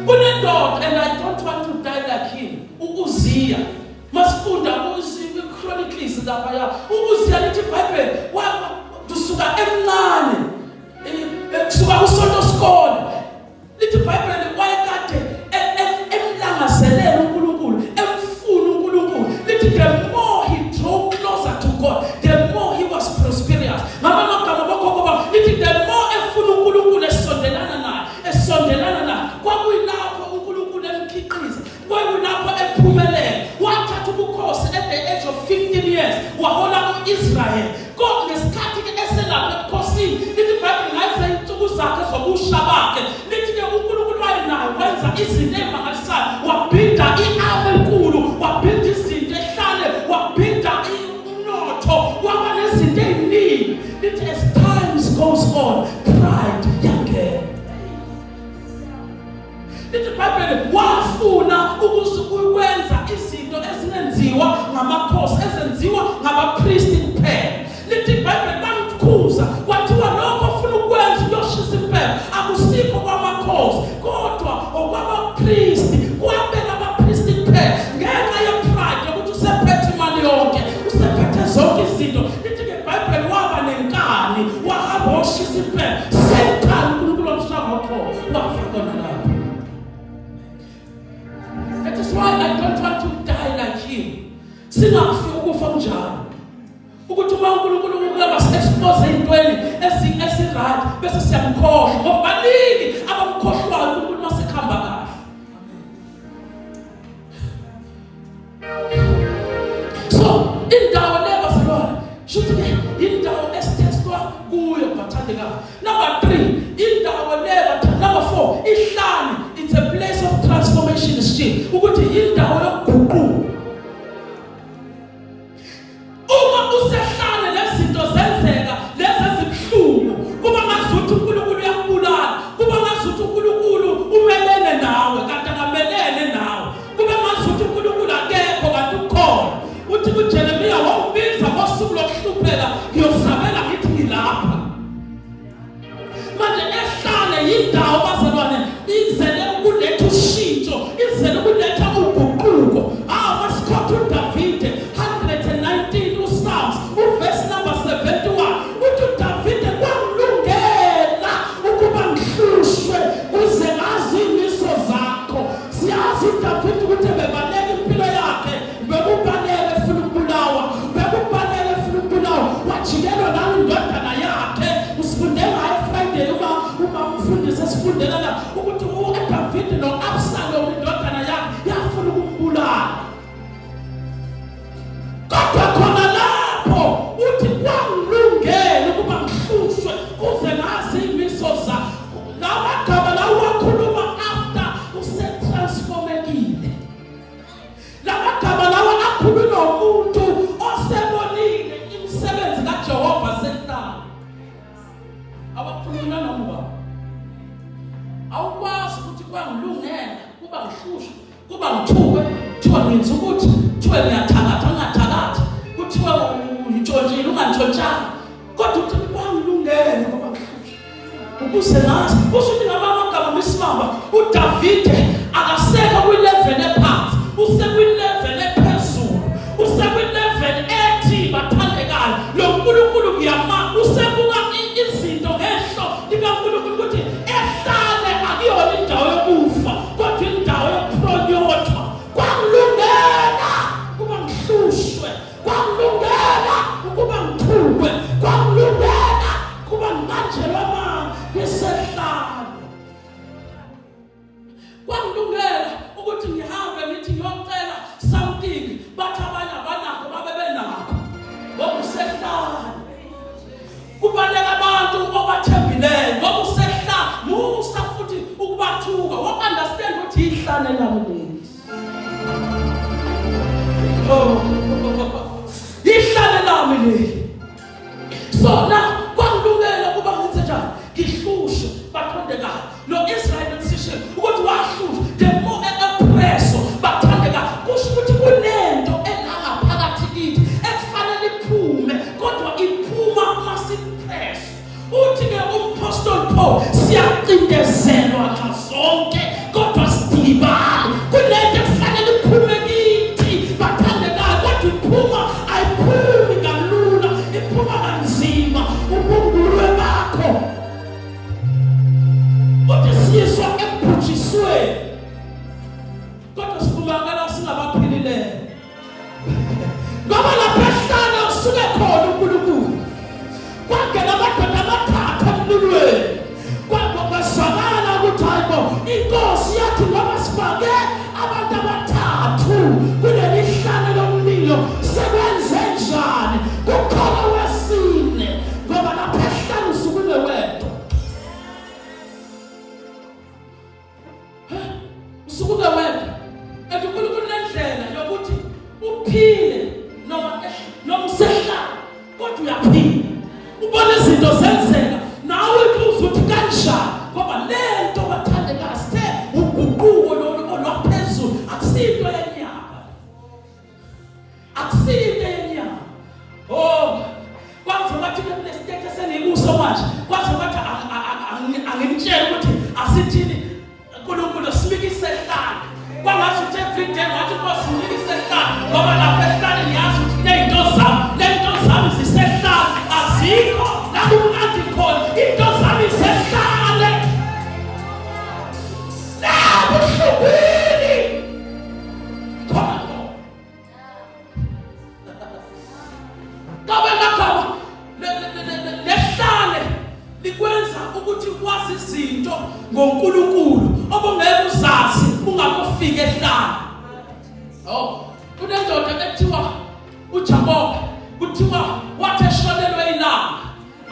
Kunendoda, and I don't want to die like him, uUziya. Masifunda kwi-Chronicles laphaya, uUziya, lithi iBhayibheli kusuka emncane, kusuka kusonto sikole, lithi iBhayibheli wayekade emlangazelela uNkulunkulu, emfuna uNkulunkulu. Lithi the more he drew closer to God, the more he was prosperous. Ngamanye amagama, bokhokho bami, lithi the more efuna uNkulunkulu, esondelana naye, esondelana naye, kwakuyilapho uNkulunkulu emkhiqiza, kwakuyilapho ephumelela. Wathatha ubukhosi at the age of 15 years, wahola u-Israyeli. Kodwa ngesikhathi-ke eselapha ebukhosini, lithi iBhayibheli ngayise insuku zakhe zobusha bakhe, lithi-ke uNkulunkulu wayenaye, wenza izinto ey'mangalisayo, wabhinda i-army enkulu, wabhinda izinto ehlane, wabhinda umnotho, waba nezinto ey'ningi. Lithi as times goes on, pride yangena. Lithi iBhayibheli wafuna ukwenza izinto ezingenziwa ngamakhosi, ezenziwa ngabapristi kuphela. Lithi iBhayibheli bamkhuza, kwathiwa lokho ofuna ukwenza, ukuyoshisa impepho, akusikho kwamakhosi kodwa okwabapristi, kwabela abapristi kuphela. Ngenxa yepride yokuthi usephethe imali yonke, usephethe zonke izinto, lithi-ke iBhayibheli waba nenkani, wahamba woshisa impepho. Same time uNkulunkulu wamshaya ngochoko, wafa khona lapho. That is why I don't want to die like him. Singafi ukufa kunjalo, ukuthi uma uNkulunkulu uke wasi-expose ey'ntweni esi-right, bese siyamkhohlwa, ngoba baningi abamkhohlwayo uNkulunkulu uma sekuhamba kahle. So indawo le, bazalwane, shuthi-ke indawo esithestwa kuyo, bathandekayo. Number 3, indawo le, number 4, ihlane, it's a place of transformation still, ukuthi indawo yokuguquka. Uma usehlane, lezinto zenzeka lezi ezibuhlungu, kuba ngazuthi uNkulunkulu uyakubulala, kuba ngazuthi uNkulunkulu umelene nawe kanti akamelene nawe, kube ngazuthi uNkulunkulu akekho kanti ukhona. Uthi kuJeremiya, wawubiza ngosuku lokuhlupheka, ngiyosabela ngithi ngilapha. Manje ehlane yindawo, bazalwane, izele ukuletha ushintsho, izele ukuletha uguquko. Ah, masikhotha uDavide 119 uPsalms, uverse number 71, uthi uDavide, kwangilungela ukuba ngihlushwe kuze ngazi imiso zakho. Siyazi uDavide ukuthi bebaleka impilo yakhe, bekubaleka efuna ukubulawa, bekubaleka efuna ukubulawa, wajikelwa nayo indodana yakhe. Usifunde ngayo Friday uma umfundisi esifundela la ukuthi uDavid noAbsalom, indodana yakhe, yafuna ukumbulala. Kodwa khona lapho uthi kwangilungela ukuba ngihlushwe kuze ngazi imiso zakho. Lamagama lawo wakhuluma after usetransformekile. Lamagama lawa akhulunywa umuntu osebonile imisebenzi kaJehova sehlala, awakhulunywa noma ubani. Awukwazi ukuthi kwangilungela kuba ngihlushwe, kuba ngithukwe, kuthiwa ngenza ukuthi, kuthiwe ngiyathakatha, ngingathakathi, kuthiwe untshontshile, ungantshontshanga, kodwa uthi kwangilungela ngoba ngihlushwe ukuze ngazi. Kusho ukuthi ngaba amagama misimamba, uDavide akasekho kwilevel ephansi, usekwilevel ephezulu, usekwilevel ethi, bathandekayo, lo nkulunkulu ngiyama. Usebuka izinto ngehlo likaNkulunkulu, ukuthi ehlane akuyona indawo yokufa kodwa indawo yokupronyotha. Kwangilungela kuba ngihlushwe, kwangilungela ukuba ngithukwe, kwangilungela kuba ngibanjelwe amanga ngisehlane, kwangilungela ukuthi ngihambe ngithi ngiyocela something, bathi abanye abanakho babe benakho ngoba usehlane. Kubaleka abantu obathembileyo ngoba usehla. Musa futhi ukubathuka, wo-understand ukuthi ihlane lami leli. Oh, ihlane lami leli. So now kwangilungela ukuba ngenze njani? Ngihlushwe, bathandekayo. Lo Israel decision ukuthi wahlushwa, the more e-oppresso, bathandekayo, kusho ukuthi kunento engangaphakathi kithi ekufanele iphume, kodwa iphuma masipress. Uthi ke umpostoli khona. Siyacindezelwa nxa zonke, kodwa sidibale. Kunento ekufanele iphume kithi bathandekayo, kodwa iphuma ayiphumi kalula, iphuma kanzima. Ubungulwe bakho uthi siyiswa ekubhujisweni, kodwa sifumakala singabaphilileyo, ngoba lapha ehlane usuke khona uNkulunkulu. Kwangena amadoda amathathu emlilweni, kwazwakala ukuthi hayibo, inkosi yathi ngoba sifake abantu abathathu kuleli hlane lomlilo, sekwenze njani? Kukhona wesine, ngoba lapha ehlane usuke ungewedwa, usuke ungewedwa. And uNkulunkulu nendlela yokuthi uphile noma usehlala, kodwa uyaphila, ubona izinto zenzeka nawe ubuza ukuthi kanjani, ngoba le nto bathandekazi sithe uguquko lolu olwaphezulu akusiyinto yenyama, akusiyinto yenyama. Oh, kwaze kwathi kule state esengikuso manje, kwaze kwathi anginitshele ukuthi asithini, uNkulunkulu sinike isehlalo. Kwangathi ukuthi every day ngathi Nkosi sinike isehlalo, ngoba lapha ehlale ngiyazi ukuthi kuney'nto zami, ley'nto zami zisehlale, azikho la kumnandi khona, iy'nto zami zisehlale la buhlungwini khona khona. Kabe ngagama lehlale likwenza ukuthi wazi izinto ngoNkulunkulu obungeke uzazi ungakufika ehlale. Oh, kunendoda ekuthiwa uJakobe, kuthiwa wathi eshonelwe ilanga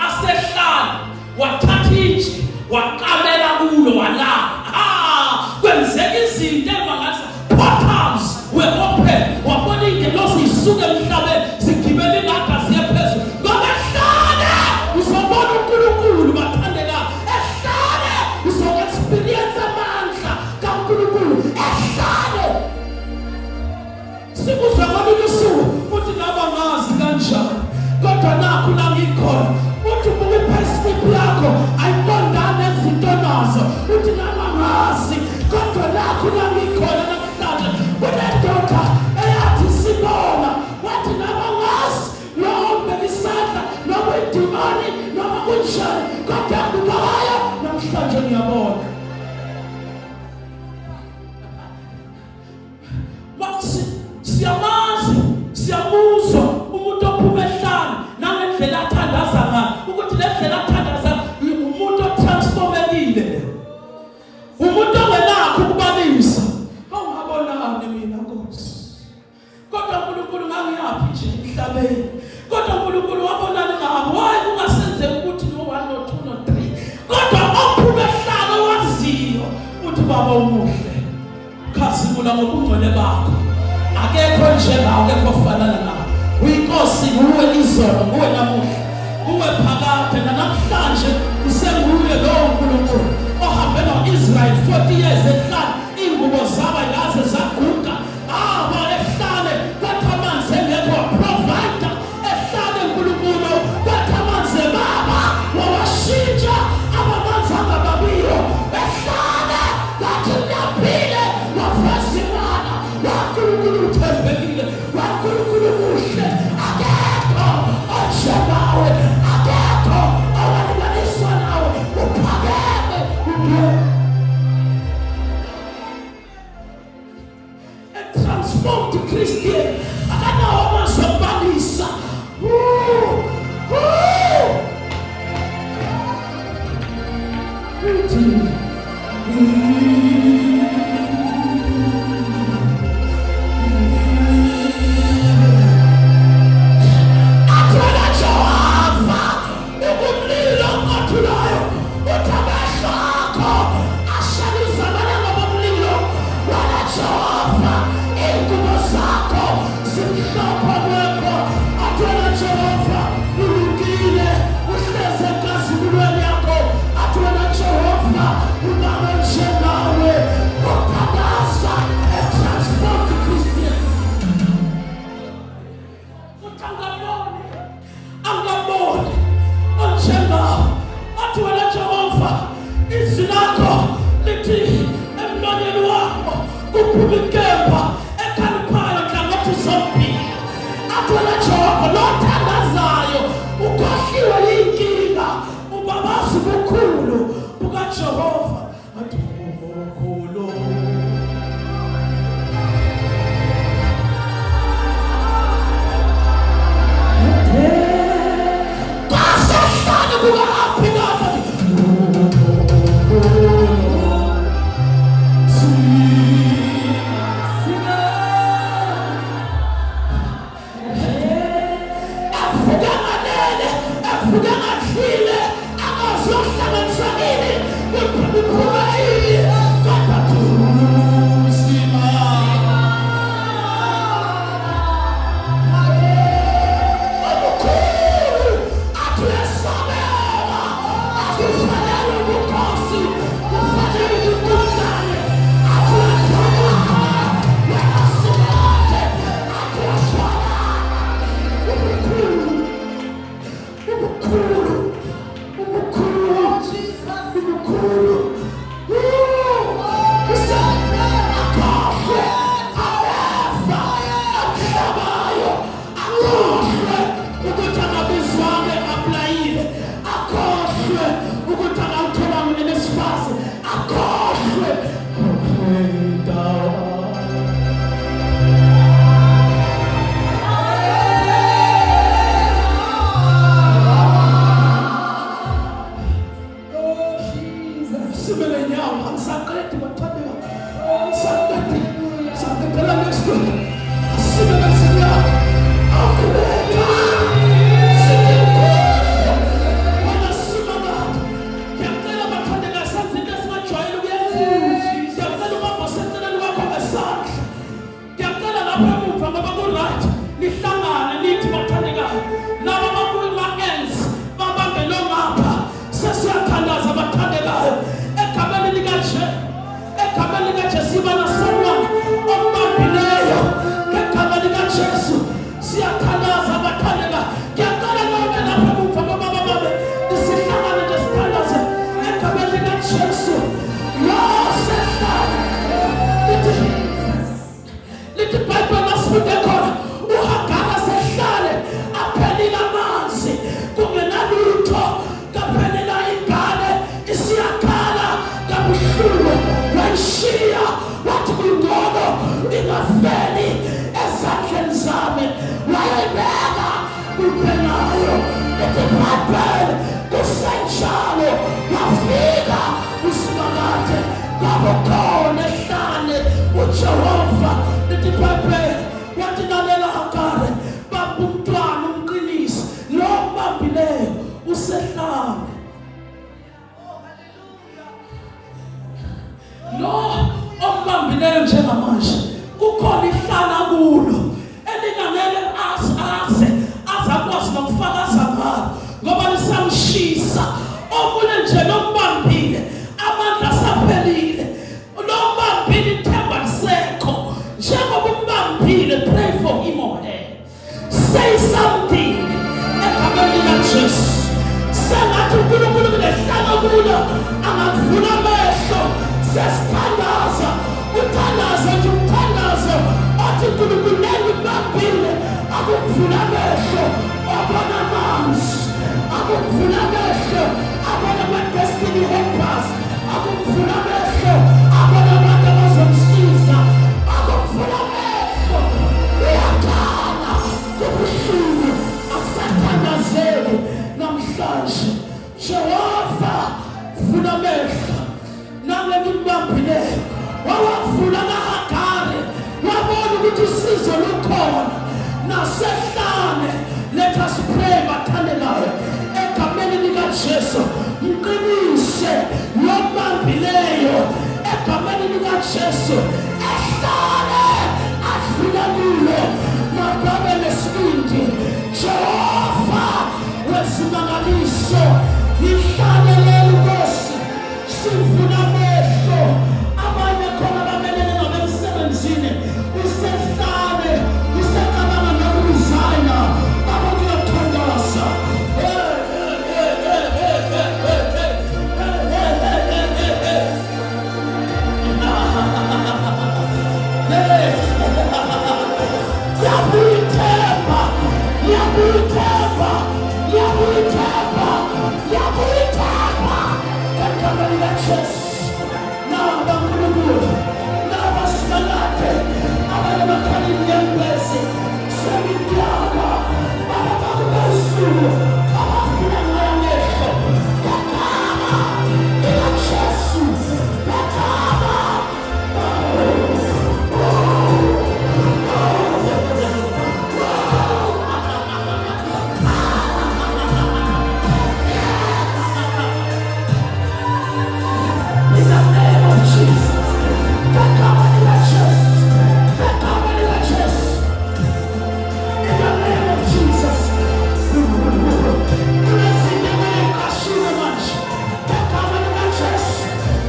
asehlala, wathatha itshe waqamela kulo walala. Ah, kwenzeka izinto emangalisa, portals were open, wabona ingelosi isuka emhlabeni zigibela ilanga ziye phezulu, ngoba ehlale uzobona uNkulunkulu bathandeka, ehlale uzo-experience amandla kaNkulunkulu ehlale. Sikuzwa ngolunye usuku uthi naba ngazi kanjani, kodwa nakhu la ngikhona. Uthi ubuka i-payslip yakho ayiqondani nezinto nazo, uthi naba ngazi, kodwa nakhu la ngikhona namhlanje. Kunendoda eyathi sibona, wathi naba ngazi lowo mbeka isandla noma idimoni noma kunjani, kodwa ngibukakayo namhlanje ngiyabona. Siyamazi, siyamuzwa umuntu ophuma ehlane nangendlela athandaza ngayo, ukuthi le ndlela athandaza umuntu otransformekile, umuntu ongenakho ukubalisa. Awungabonani mina Nkosi, kodwa uNkulunkulu ngangiyaphi nje emhlabeni, kodwa uNkulunkulu wabonani ngabo, why kungasenzeki ukuthi no 1 no 2 no 3, kodwa ophuma ehlane waziyo uthi baba umuhle, khazimula ngobungcwele bakho, akekho njengawe, akekho ofanana nawe, uyinkosi, nguwe izolo, nguwe namuhla, nguwe phakade. Nanamhlanje usenguye lowo Nkulunkulu ohambe no-Israyeli 40 years ehlane, iy'ngubo zabo ayikaze zaguga. Aba ehlane kwathi amanzi engekho waprovida, ehlane uNkulunkulu kwathi amanzi ebaba wawashintsha abamanzi angababiyo, ehlane wathi naphile waveza imana. WaNkulunkulu uthembekile, waNkulunkulu muhle, akekho onjengawe, akekho owalinganiswa nawe, uphakeme uNkulunkulu. A transformed Christian akanawo amazwi okubalisa. Woo! Woo! Uthi, athwala Jehova ukumlilo oqothulayo, uthi amehlo akho ashaluzabala ngomlilo wena Jehova, iy'ngubo zakho zimhlophe kwekho. Athi wena Jehova ulungile, uhlezi enkazimulweni yakho. Athi wena Jehova ubaba njengawe. Jehova athi umukhulu. Kwasehlane kuka-Abinadi avuke nganele, avuke ngadlile, angazi uyohlanganiswa nini, kuphuma ini, kodwa thusima. Omkhulu athi uyesabeka, athi ufanele ubukhosi, ufanele ubukumkani, athi uyaphakama, wena Simakade, athi uyaswakala. Ubukhulu, ubukhulu, ubukhulu, ubukhulu. Akhohlwe ameva amhlabayo, akhohlwe ukuthi akabizwanga e-applyile, akhohlwe ukuthi akawutholanga uNSFAS, akhohlwe indawo.
Oh Jesus.
Simele nyawo, angisaqedi bathandeka, angisaqedi, saqedela next week. Simele zinyawo, awuqhubeka sithi mkhulu wena Simakade. Ngiyacela bathandeka, senze into esingajwayele ukuyenza. Ngiyacela ubamba oseceleni kwakho ngesandla. Ngiyacela lapha emuva ngoba ku-right, nihlangane nithi bathandekayo, laba bakuma-ends babambe lo ngapha. Sesiyathandaza bathandekayo, egameni likaje, egameni likaJesu. Iba na someone ombambileyo ngegama likaJesu. Siyathandaza bathandekayo. Ngiyacela lonke lapha emuva bobaba babe sihlangane nje sithandaze egameni likaJesu. Lo sehlale lithi, lithi iBhayibheli masifunde khona, uHagara sehlale aphelile amanzi, kungenalutho, kaphelela ingane isiyakhala kabuhlungu. Wayishiya, wathi kungcono ingafeli ezandleni zami, wayibeka kude nayo. Lithi iBhayibheli kusenjalo wafika uSimakade, kwakukhona ehlane uJehova. Lithi iBhayibheli wathi, lalela Hagare, bamba umntwana umqinise, lo mbambileyo usehlane, lo ombambileyo njengamanje kukhona ihlala kulo elingangeke aze aze azakwazi nokufakaza ngalo ngoba lisamshisa. Omunye nje lombambile, amandla asaphelile, lombambile ithemba lisekho. Njengoba umbambile, pray for him or her, say something egameni likaJesu. Sengathi uNkulunkulu kulehlala kulo angakuvula amehlo. Sesithandaza, uthandaze nje umthandazo othi, uNkulunkulu, lengibambile, akukuvula amehlo abona amanzi, akukuvula amehlo abona ama-destiny helpers, akukuvula amehlo abona abantu abazomsiza, akukuvula amehlo. Uyakhala kubuhlungu, akusathandazeli namhlanje. Jehova, vula amehlo nangengikubambileyo. Wawavula kaHagari, wabona ukuthi usizo lukhona nasehlane. Let us pray bathandekayo, egameni likaJesu. Mqinise lobambileyo egameni likaJesu. Ehlale adlula kulo, mababe nesibindi. Jehova wezimangaliso, ihlale leli Nkosi, sivula amehlo. Abanye khona bamelene ngabemsebenzini, usehlale usecabanga nokuresigna. Baba, kuyathandaza. Hey, hey, hey, hey, hey, hey, hey, hey, hey, hey, hey, hey. likaJesu. Naba Nkulunkulu, naba Simakade, abanye bakhala inyembezi seminyaka, baba bakubesuku abafuna ngayo amehlo. Ngegama likaJesu, ngegama. In the name of Jesus. Ngegama likaJesu, ngegama likaJesu. In the name of Jesus. Kunezinto ekumele iqashiwe manje. Ngegama likaJesu.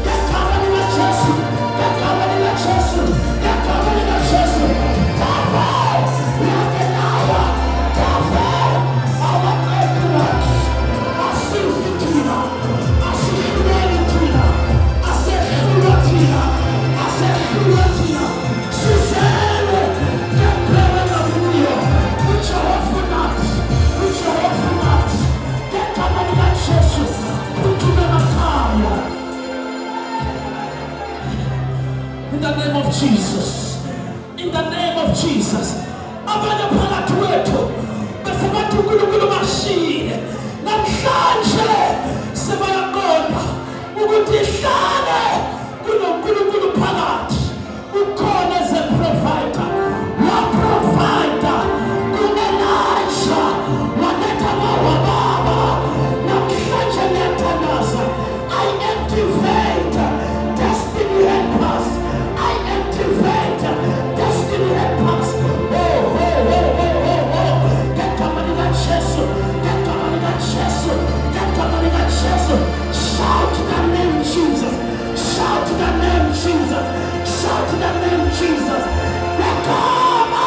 Ngegama likaJesu. Ngegama likaJesu. Ngegama likaJesu. Devil, uyadelaya. Devil, our ignorance. Asifi thina. Asihluleli thina. Asehlulwa thina. Asehlulwa thina. Sizelwe ngemphelo ngakuyo. UJehova unathi. UJehova unathi. Ngegama likaJesu. Phuthume emakhaya. In the name of Jesus. In the name of Jesus. Abanye phakathi kwethu bese bathi uNkulunkulu bashile. Namhlanje sebayaqonda ukuthi ihlale kunoNkulunkulu phakathi. Ukhona as a provider. Wa provider ku-Elijah waletha baba. Namhlanje ngiyathandaza. I activate destiny helpers. I activate destiny helpers. Oh, oh, oh, oh, oh, oh. Ngegama likaJesu. Ngegama likaJesu. Ngegama likaJesu. Shout the name Jesus. Shout the name Jesus. Shout the name Jesus. Ngegama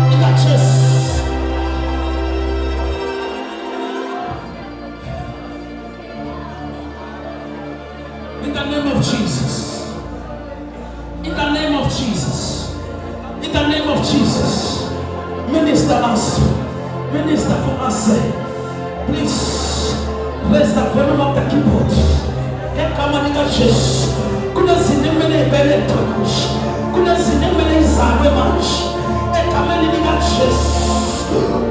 likaJesu. In the name of Jesus. In the name of Jesus. In the name of Jesus. Minister us. Minister for us. Please raise the volume of the keyboard. Ngegama likaJesu. Kunezinto ekumele ibelethwe manje. Kunezinto ekumele izalwe manje. Egameni likaJesu.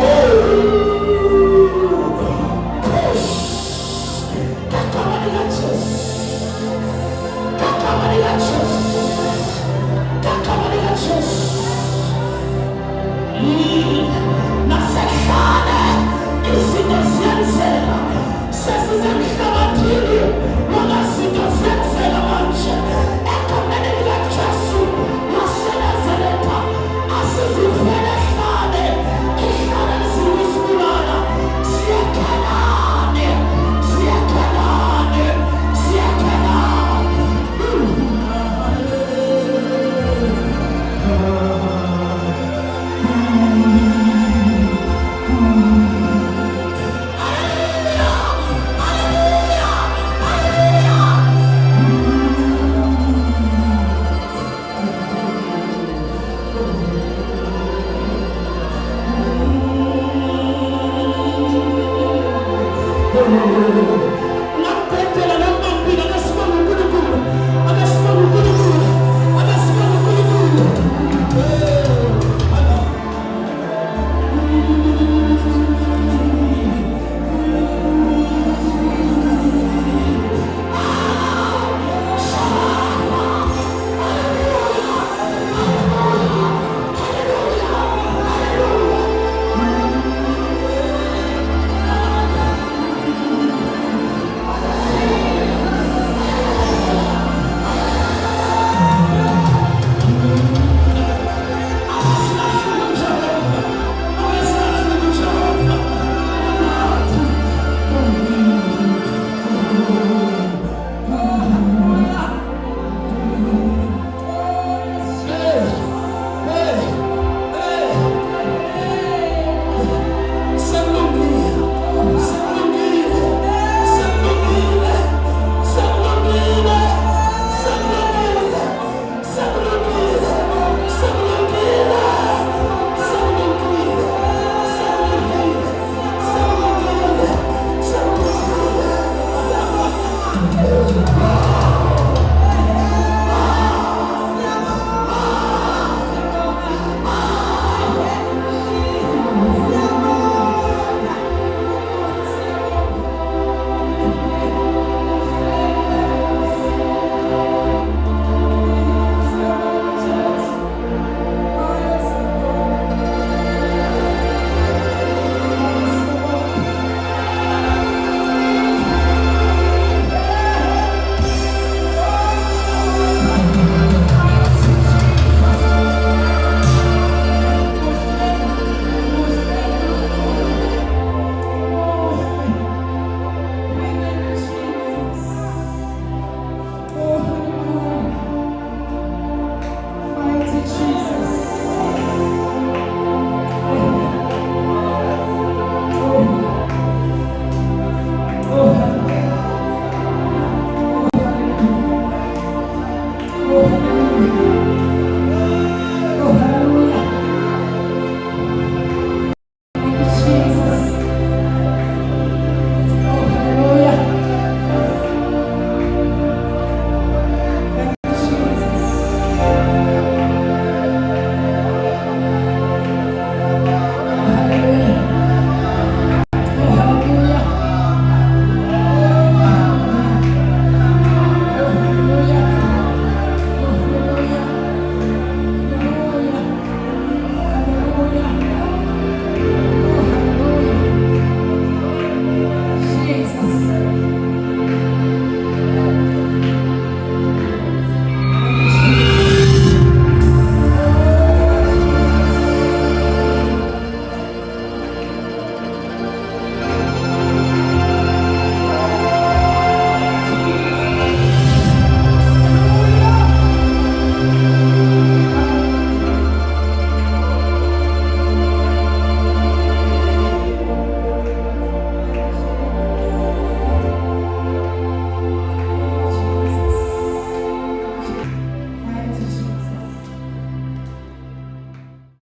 Oh. Push. Ngegama likaJesu. Ngegama likaJesu. Ngegama likaJesu. Nasehlane izinto ziyenzeka. Sesisemhlabathini wakazinto ziyenzeka manje. Egameni likaJesu waseNazaretha asizivele ehlane. Ihlane liziwisibulala. Siyakhelane. Siyakhelane. Siyakhelane.
Thank you.